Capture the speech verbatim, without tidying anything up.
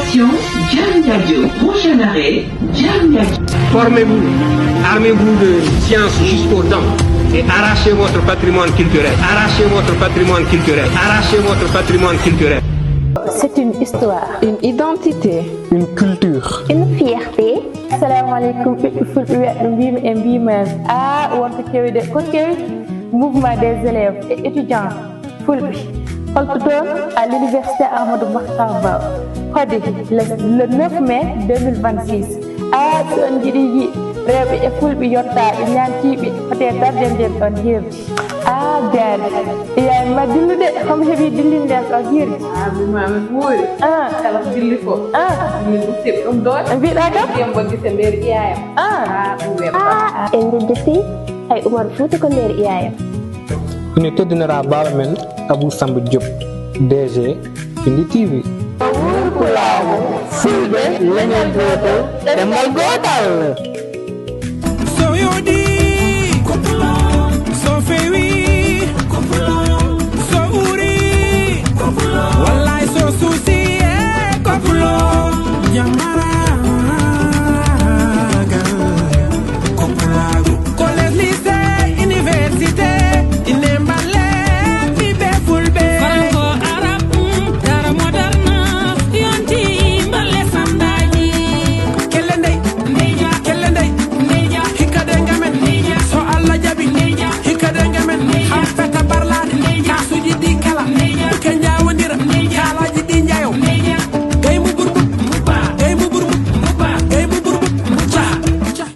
Émission Diamniadio, prochain arrêt, Diamniadio. Formez-vous, armez-vous de science jusqu'aux dents et arrachez votre patrimoine culturel. Arrachez votre patrimoine culturel. Arrachez votre patrimoine culturel. C'est une histoire, une identité, une culture, une fierté. Assalamu aleykum ɓiɓɓe fulɓe, wiyaɓe mbimi e mbimami a wonko kewi de, ko kewi? Mouvement des élèves et étudiants fulɓe, holto toon? À l'université Amadou Mahtar Ba. Hoɗe le, le neuf mai deux mille vingt-six. A so on jiɗi yi rewɓe e fulɓe yottaɓe ñantiɓe, hote darde nden ɗon heewde. A jaari. Yaay ma dillude, homo heɓi dillinɗen ɗo hirde? A mimami ɓuuri. A kala ko dilli ko. A min ustiɓe ɗum ɗon. Mbiɗa kam. Ɗiyen mbaggi se nder iyayam. A a ɗum weɓa. En jejjiti. Hay Umar Fuuta ko nder iyayam. Ina teddinora baaba men Abou Samba Diop, D G Pindi T V. Wurkulaagu, fulɓe, leñol gootal, ɗemngal gootal.